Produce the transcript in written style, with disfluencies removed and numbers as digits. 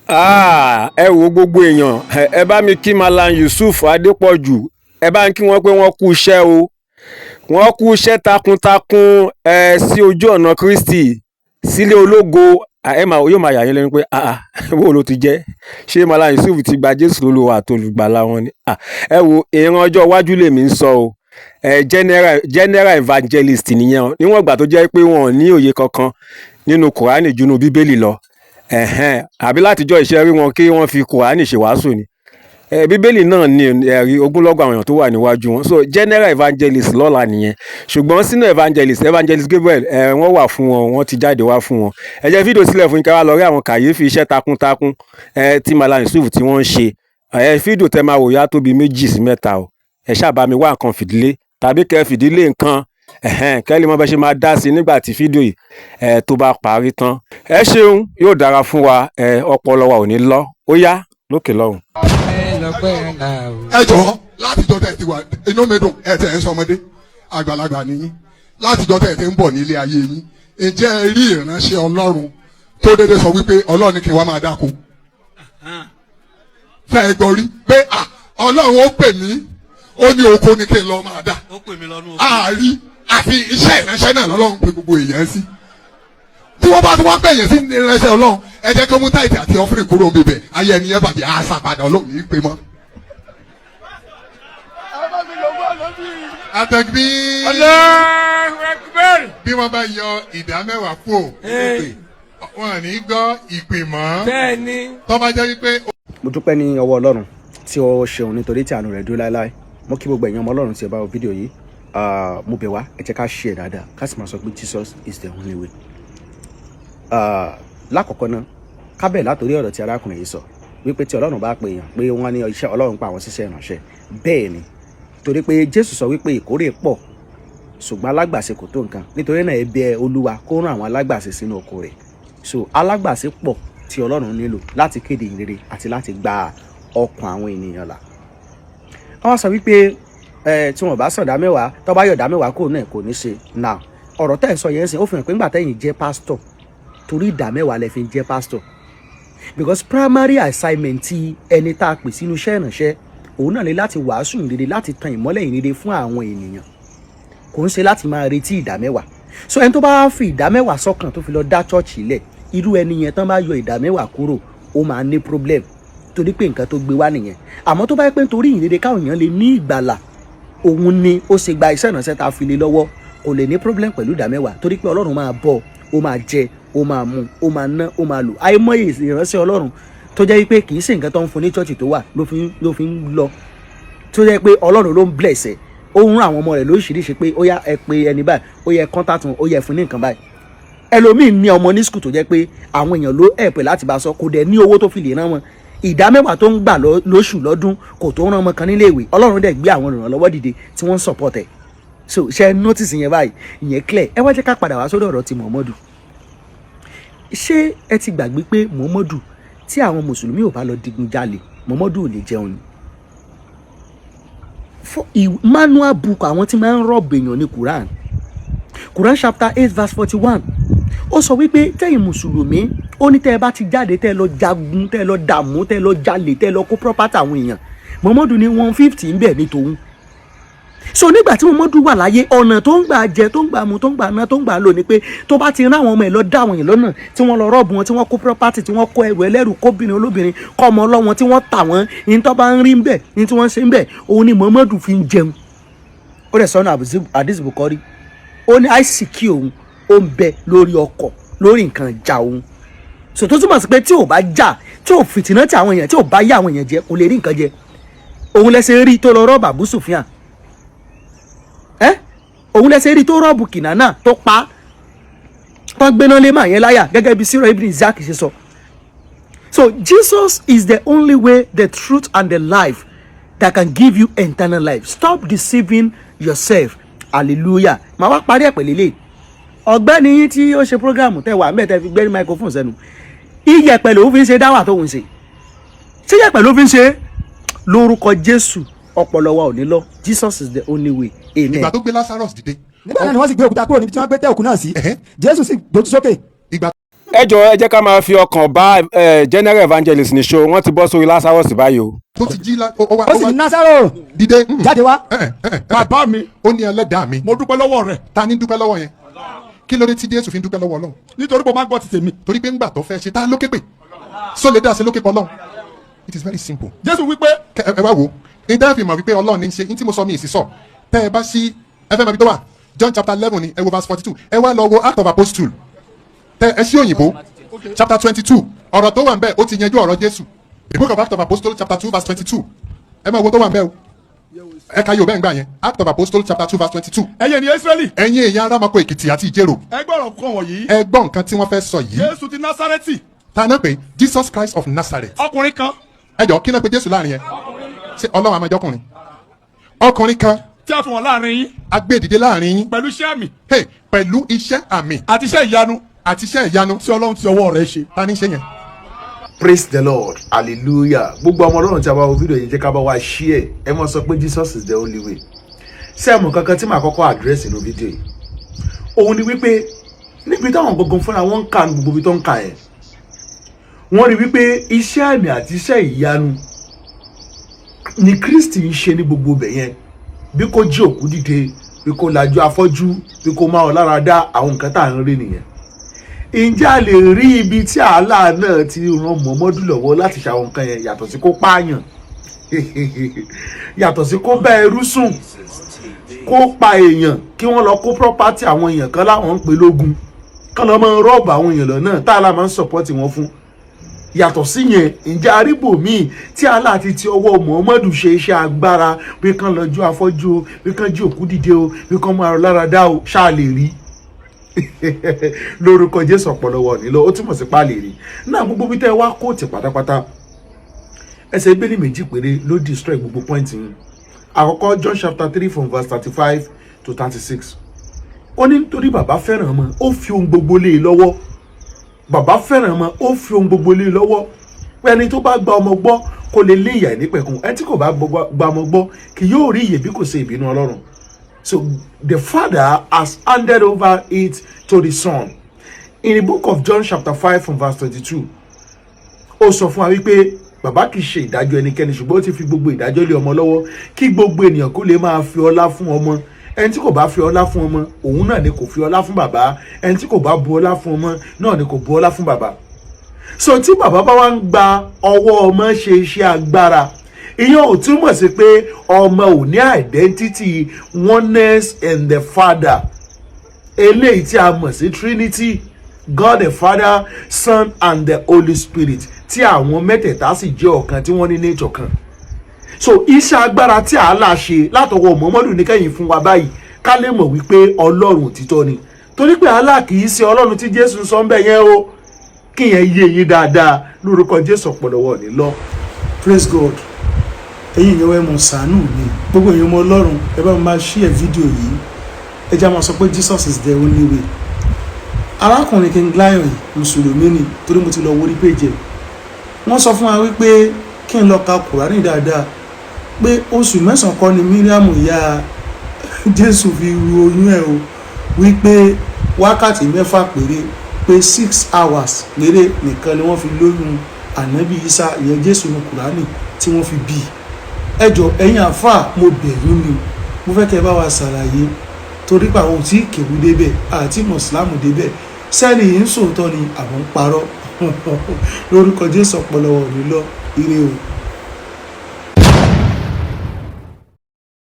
Ah, ẹ wo gbogbo èèyàn, ẹ bá mi kí Malam Yusuf Adépọ̀jù. Ẹ bá ń kí wọn pé wọ́n kú iṣẹ́ o, wọ́n kú iṣẹ́ takuntakun ẹ sí ojú ọ̀nà Kristi sílé ológo. Ẹ máa yóò máa yà yín lẹ́nu pé, ah ah, bó ló ti jẹ́? Ṣé Malam Yusuf ti gba Jésù lólúwa àti olùgbàlà wọn ni? Ẹ wo, ìran ọjọ́ iwájú lèmi ń sọ o. Ẹ general evangelist nìyẹn o. Níwọ̀n ìgbà tó jẹ́ pé wọn ò ní òye kankan nínú Kùránì ju inú Bíbélì lọ, ẹ̀hẹ́n, àbí látijọ́ iṣẹ́ rí wọn kí wọ́n fi Kùránì ṣèwàásù ni? Bíbélì náà ní ẹ̀rí ogúnlọ́gọ̀ àwọn èèyàn tó wà níwájú wọn. So general evangelist lọ́la nìyẹn, ṣùgbọ́n sínú evangelist, Evangelist Gabriel, wọ́n wà fún wọn, wọ́n ti jáde wá fún wọn. Ẹ jẹ́ fídíò sílẹ̀ fún yín ká wá lọ rí àwọn kàyéfì iṣẹ́ takuntakun tí Malam Yusuf tí wọ́n ń ṣe. Fídíò tẹ máa wò yá tó bí 2 sí 3 o. Ẹ ṣáà bá mi wá nǹkan fìdílé tàbí kẹ́ fìdílé nǹkan, ẹ̀hẹ́n, kẹ́ lè mọ bẹ́ ṣe máa dá sí nígbà tí fídíò yìí tó bá parí tán. Ẹ ṣeun, yóò dára fún wa. Ọpọlọ wa ò ní lọ. Ó yá, lókè lọ́hùn. Ẹ jọ̀ọ́, látijọ́ tẹ̀ ti wà, inú mi dùn. Ẹ tẹ̀ ń sọmọdé, àgbàlagbà nìyí. Látijọ́ tẹ̀ ti ń bọ̀ nílé ayé yín, ǹjẹ́ ẹ rí ìránṣẹ́ Ọlọ́run tó dédé sọ wípé Ọlọ́run ní kí n wá máa dáko? Fẹ́ gbọ́ rí pé Ọlọ́run ó pè mí, ó ní oko ní kí n lọ máa dá? Ó pè mí lọ́nù oko. Àárí àfi iṣẹ́ ìránṣẹ́ náà lọ́lọ́run pè gbogbo èèyàn sí. Tí wọ́n bá tún wá pè yẹn sí ìránṣẹ́ Ọlọ́run, ẹ jẹ́ kó mú tithe àti offering kúrò níbẹ̀. Ayé ẹni yẹn bàjẹ́, àṣà padà, Ọlọ́run ní í pè mọ́. Àtẹ̀gbí. Allahu Akbar. Bí wọ́n bá yọ 10% kúrò, wọn ò ní gbọ́ ìpè mọ́. Bẹ́ẹ̀ni. Tó bá jẹ́ wípé Mo dúpẹ́ ní ọwọ́ Ọlọ́run tí ó ṣeun, nítorí tí àánú rẹ̀ dúró láéláé. Mo kí gbogbo ẹ̀yin ọmọ Ọlọ́run tí ẹ bá wo fídíò yìí. Ah, mo bẹ̀ wá, ẹ jẹ́ ká share dáadáa, ká sì máa sọ pé Jesus is the only way. Ah, lákọ̀ọ́kọ́ náà, ká bẹ̀rẹ̀ látòrí ọ̀rọ̀ tí arákùnrin yìí sọ wípé tí Ọlọ́run bá pè èèyàn, pé wọ́n ní iṣẹ́ Ọlọ́run pa àwọn ṣiṣẹ́ ìránṣẹ́. Bẹ́ẹ̀ ni, torí pé Jésù sọ wípé ìkórè pọ̀, ṣùgbọ́n alágbàṣe kò tó nǹkan. Nítorí náà, ẹ bẹ̀ Olúwa kó rán àwọn alágbàṣe sínú oko rẹ̀. So alágbàṣe pọ̀ tí Ọlọ́run nílò láti kéde ìrere àti láti gba ọkàn àwọn ènìyàn là. Wọ́n sọ wípé tí wọ́n bá sàn 10%, tó bá yọ 10% kò náà kò ní ṣe. Now, ọ̀rọ̀ tẹ́ ẹ̀ sọ yẹn sìn, ó fi hàn pé ńgbà tẹ́yìn jẹ́ pásítọ̀, torí 10% lẹ fi ń jẹ́ pásítọ̀, because primary assignment ti ẹni tá a pè sínú iṣẹ́ ìrànṣẹ́, òun náà ní láti wàásù ìrere, láti tan ìmọ́lẹ̀ ìrere fún àwọn ènìyàn. Kò ń ṣe láti máa retí 10%. So ẹni tó bá fi 10% sọ́kàn tó fi lọ dá church lẹ̀, irú ẹni yẹn, tán bá yọ 10% kúrò, ó máa ní problem, torí pé nǹkan tó gbé wá nìyẹn. Àmọ́ tó bá yẹ pé nítorí ìrere, káwọn èèyàn lè ní ìgbàlà, òun ni ó ṣe gba iṣẹ́ ìrànṣẹ́ tá a fi lé lọ́wọ́, kò lè ní problem pẹ̀lú 10%, torí pé Ọlọ́run máa bọ̀, ó máa jẹ, ó máa mu, ó máa ná, ó máa lò. Àìmọye ìránṣẹ́ Ọlọ́run tó jẹ́ wípé kì í ṣe nǹkan tó ń fún ní church tó wà ló fi ń lọ, tó jẹ́ pé Ọlọ́run ló ń bless ẹ̀. Ó ń rán àwọn ọmọ rẹ̀ lóríṣiríṣi pé ó yá, ẹ pé ẹni báyìí, ó yẹ contact wọn, ó yẹ fún ní nǹkan báyìí. Ẹlòmíín ní ọmọ ní school tó jẹ́ pé àwọn èèyàn ló ẹ̀pẹ̀ láti bá sọ, kò dẹ̀ ní owó tó fi lè rán wọn. 10% tó ń gbà lóṣù, lọ́dún, kò tó rán ọmọ kan nílé ìwé. Ọlọ́run dẹ̀ gbé àwọn olùrànlọ́wọ́ dìde tí wọ́n ń support ẹ̀. So ṣe notice yẹn báyìí? Ìyẹn clear. Ẹ wá jẹ́ ká padà wá sórí ọ̀rọ̀ ti Muhammadu. Ṣé ẹ ti gbàgbé pé Muhammadu, tí àwọn mùsùlùmí ò bá lọ digun jalè, Muhammadu ò lè jẹun ni? For manual book àwọn tí máa ń rob èèyàn ní Quran. Quran chapter 8 verse 41, ó sọ wípé tẹ́yìn mùsùlùmí, ó ní tẹ́ ẹ bá ti jáde, tẹ́ ẹ lọ jagun, tẹ́ ẹ lọ dààmú, tẹ́ ẹ lọ jalè, tẹ́ ẹ lọ kó property àwọn èèyàn, Muhammadu ní 1/50 ń bẹ ní tòun. So nígbà tí Muhammadu wà láyé, ọ̀nà tó ń gbà jẹ, tó ń gbà mu, tó ń gbà ná, tó ń gbà lò ní pé tó bá ti rán àwọn ọmọ ẹ̀ lọ dá àwọn èèyàn lọ́nà, tí wọ́n lọ rob wọn, tí wọ́n kó property, tí wọ́n kó ẹrù ẹlẹ́rù, kóbìnrin olóbìnrin, kọ́ ọmọ ọlọ́wọ́n, tí wọ́n tà wọ́n, ní tó bá ń rí ń bẹ̀, ní tí wọ́n ṣe ń bẹ̀, òun ni Muhammadu fi ń jẹun. Ó dẹ̀ sọ́nà Hadith Bukhari, ó ní àìsíkí òun ó ń bẹ lórí ọkọ̀, lórí nǹkan ìjà òun. So tó túmọ̀ sí pé tí ò bá jà, tí ò fìtínà tí àwọn èèyàn, tí ò bá yá àwọn èèyàn jẹ, kò lè rí nǹkan jẹ. Òun lẹsẹ̀ rí tó lọ rob Abu Sufyan ẹ, òun lẹsẹ̀ rí tó rob Kìnánà, tó pa tán, gbéná lé màá yẹn láyà, gẹ́gẹ́ bí Sírọ̀ Ibn Isaac ṣe sọ. So Jesus is the only way, the truth and the life that can give you eternal life. Stop deceiving yourself. Hallelujah. Màá wá parí ẹ̀ pẹ̀lú eléyìí. Ọ̀gbẹ́ni yín tí ó ṣe program tẹ́ wà mẹ́tẹ́ fi gbé ní microphone sẹ́nu, iyẹ̀pẹ̀ lòún fi ń ṣe dáwà tóun ṣe. Ṣé iyẹ̀pẹ̀ ló fi ń ṣe? Lórúkọ Jésù, ọpọlọ wa ò ní lọ. Jesus is the only way. Amen. Ìgbà tó gbé Lazarus dìde. Nígbà náà ni wọ́n sì gbé òkúta kúrò níbi tí wọ́n gbé tẹ́ òkú náà sí. Ẹ̀hẹ́. Jésù sì gbójú sókè. Ìgbà Ẹ jọ, ẹ jẹ́ ká máa fi ọkàn bá general evangelist nìṣó. Wọ́n ti bọ́ sórí Lazarus báyìí o. Tó ti jí la ó wá. Ó sì ní, "Násárò, dìde. jáde wá." Bàbá mi. Ó ní, "Ẹlẹ́dàá mi." Mo dúpẹ́ lọ́wọ́ rẹ̀. Ta ní dúpẹ́ lọ́wọ́ yẹn? Kí ló dé tí Jésù fi ń dúpẹ́ lọ́wọ́ Ọlọ́run? Nítorí pé o máa ń gbọ́ ti tèmi. Torí pé ńgbà tó fẹ́ ṣe, tá ló ké pè só lè dá ṣe ló ké pọ̀ Ọlọ́run. It is very simple. Jésù wípé. Ẹ wá wo ní tẹ́ ẹ fi mọ̀ wípé Ọlọ́run ní í ṣe ní tí mo sọ mi ìsì sọ. Tẹ́ ẹ bá sí, ẹ fẹ́ mọ̀ ibi tó wà, John chapter 11 ni. Ẹ wo verse 42. Ẹ wá lọ wo Act of Apostle. Tẹ́ ẹ sí òyìnbó, chapter 22, ọ̀rọ̀ tó wà ń bẹ̀, ó ti yanjú ọ̀rọ̀ Jésù. The Book of Act of Apostle, chapter 2, verse 22. Ẹ máa wo tó wà ń bẹ̀ o. Ẹ ka yóò bẹ́ẹ̀ ń gbà yẹn. Act of Apostle, chapter 2, verse 22. Ẹ̀yin ènìyàn Ísírẹ́lì. Ẹ̀yin èèyàn arámako Èkìtì àti Ìjẹ̀rò. Ẹ gbọ́rọ̀ kan wọ̀nyí. Ẹ gbọ́ nǹkan tí wọ́n fẹ́ sọ yìí. Jésù ti Násárẹ́tì. Ta náà pé Jesus Christ of Nazareth. Ọkùnrin kan. Ẹ jọ, kí náà pé Jésù láàrin yẹn? Ṣé Ọlọ́run àmọ́jọ́kùnrin ọkùnrin kan? Tí a fún wọn láàrin yín. Agbẹ́dìde láàrin yín. Pẹ̀lú iṣẹ́ àmì. Hey, pẹ̀lú iṣẹ́ àmì. Àti iṣẹ́ ìyanu. Àti iṣẹ́ ìyanu. Tí Ọlọ́run ti ọwọ́ rẹ̀ ṣe. Ta ní ṣe yẹn? Praise the Lord, hallelujah. Gbogbo ọmọ Ọlọ́run tí a bá wo fídíò yìí, jẹ́ ká bá wa share. Ẹ mọ̀ sọ pé Jesus is the only way. Ṣé ẹ mọ̀ kankan tí màá kọ́kọ́ address nínú fídíò yìí? Òun ni wípé níbi táwọn gangan fúnra wọn ń kà ní gbogbo ibi tó ń kà yẹn, wọ́n rí wípé iṣẹ́ àmì àti iṣẹ́ ìyanu ni Kristi ń ṣe ní gbogbo ibẹ̀ yẹn, bí kò jí òkú dìde, bí kò lajú afọ́jú, bí kò máa lára dá. Àwọn nǹkan tá à ń rí nìyẹn. Ǹjẹ́ a lè rí ibi tí àhálà náà ti ran Mọ̀mọ́dù lọ́wọ́ láti ṣàwọn nǹkan yẹn, yàtọ̀ sí kó pààyàn, yàtọ̀ sí kó bá ẹrú sùn, kó pa èèyàn, kí wọ́n lọ kó property àwọn èèyàn kan láwọn ń pè lógun, kán lọ́ máa ń rob àwọn èèyàn lọ́nà tá a lá máa ń support wọn fún? Yàtọ̀ sí yẹn, ǹjẹ́ aríbò míì tí Allah ti ti ọwọ́ Muhammadu ṣe iṣẹ́ agbára, bí kán lọ́jọ́ afọ́jú o, bí kán jí òkú dìde o, bí kán máa rọ lára dá o, ṣáà lè rí? Lórúkọ Jésù, ọ̀pọ̀lọpọ̀ nílò ó túmọ̀ sí páàlì rí náà. Gbogbo bí tẹ́ ẹ wá quote pátápátá, ẹsẹ̀ Bíbélì méjì péré ló destroy gbogbo point yín. Àkọ́kọ́, John chapter 3 from verse 35 to 36. Ó ní nítorí bàbá fẹ́ràn ọmọ, ó fi ohun gbogbo lé e lọ́wọ́. Bàbá fẹ́ràn ọmọ, ó fi ohun gbogbo lé e lọ́wọ́, pé ẹni tó bá gba ọmọ gbọ́ kó lè lé ìyà ìnípẹ̀kun, ẹni tí kò bá gba ọmọ gbọ́ kì yóò rí ìyè bí kò ṣe ìbínú Ọlọ́run. So the Father has handed over it to the Son. In the Book of John chapter 5 from verse 22, ó sọ fún wa wípé bàbá kì í ṣe ìdájọ́ ẹnikẹ́ni, ṣùgbọ́n ó ti fi gbogbo ìdájọ́ lé ọmọ lọ́wọ́, kí gbogbo ènìyàn kó lè máa fi ọlá fún ọmọ. Ẹni tí kò bá fi ọlá fún ọmọ, òun náà ni kò fi ọlá fún bàbá. Ẹni tí kò bá bu ọlá fún ọmọ náà ni kò bu ọlá fún bàbá. So tí bàbá bá wá ń gba ọwọ́ ọmọ ṣe iṣẹ́ agbára, ìyẹn ò túmọ̀ sí pé ọmọ ò ní identity oneness in the Father, eléyìí tí a mọ̀ sí Trinity, God the Father, Son and the Holy Spirit, tí àwọn mẹ́tẹ̀ẹ̀ta sì jẹ́ ọ̀kan, tí wọ́n ní nature kan. So iṣẹ́ agbára tí Allah ṣe látọwọ́ Muhammadu níkẹyìn fún wa báyìí, ká lè mọ̀ wípé Ọlọ́run òtítọ́ ni, torí pé Allah kì í ṣe Ọlọ́run tí Jésù sọ ń bẹ̀ yẹn o. Kí yẹn yé yín dáadáa. Lórúkọ Jésù, ọ̀pọ̀lọpọ̀ ní lọ. Praise God. Ẹ̀yin èèyàn, ẹ mọ̀ ṣàánú mi. Gbogbo èèyàn ọmọ Ọlọ́run, ẹ bá mi máa share fídíò yìí. Ẹ já máa sọ pé Jesus is the only way. Arákùnrin King Lion yìí, mùsùlùmí ni, torí mo ti lọ wo orí péjẹ. Wọ́n sọ fún wa wípé kí n lọ ka Kùránì dáadáa, pé oṣù 9 kọ́ ni Míríàmù ìyá Jésù fi ru oyún ẹ̀ o, wípé wákàtí 6 péré, pé 6 hours péré nìkan ni wọ́n fi lóyún Ànábì Isa, ìyẹn Jésù ní Kùránì, tí wọ́n fi bí i. Ẹ jọ̀ọ́, ẹ̀yin àáfàá, mo bẹ̀ yín ni, mo fẹ́ kẹ́ ẹ bá wa ṣàlàyé, torí pé àwọn ò tí ì kéwú débẹ̀ àti mọ̀sílámù débẹ̀. Sẹ́ni yìí ń sòótọ́ ni àbọ̀ ń parọ́? Lórúkọ Jésù, ọpọlọ ò ní lọ. Ire o.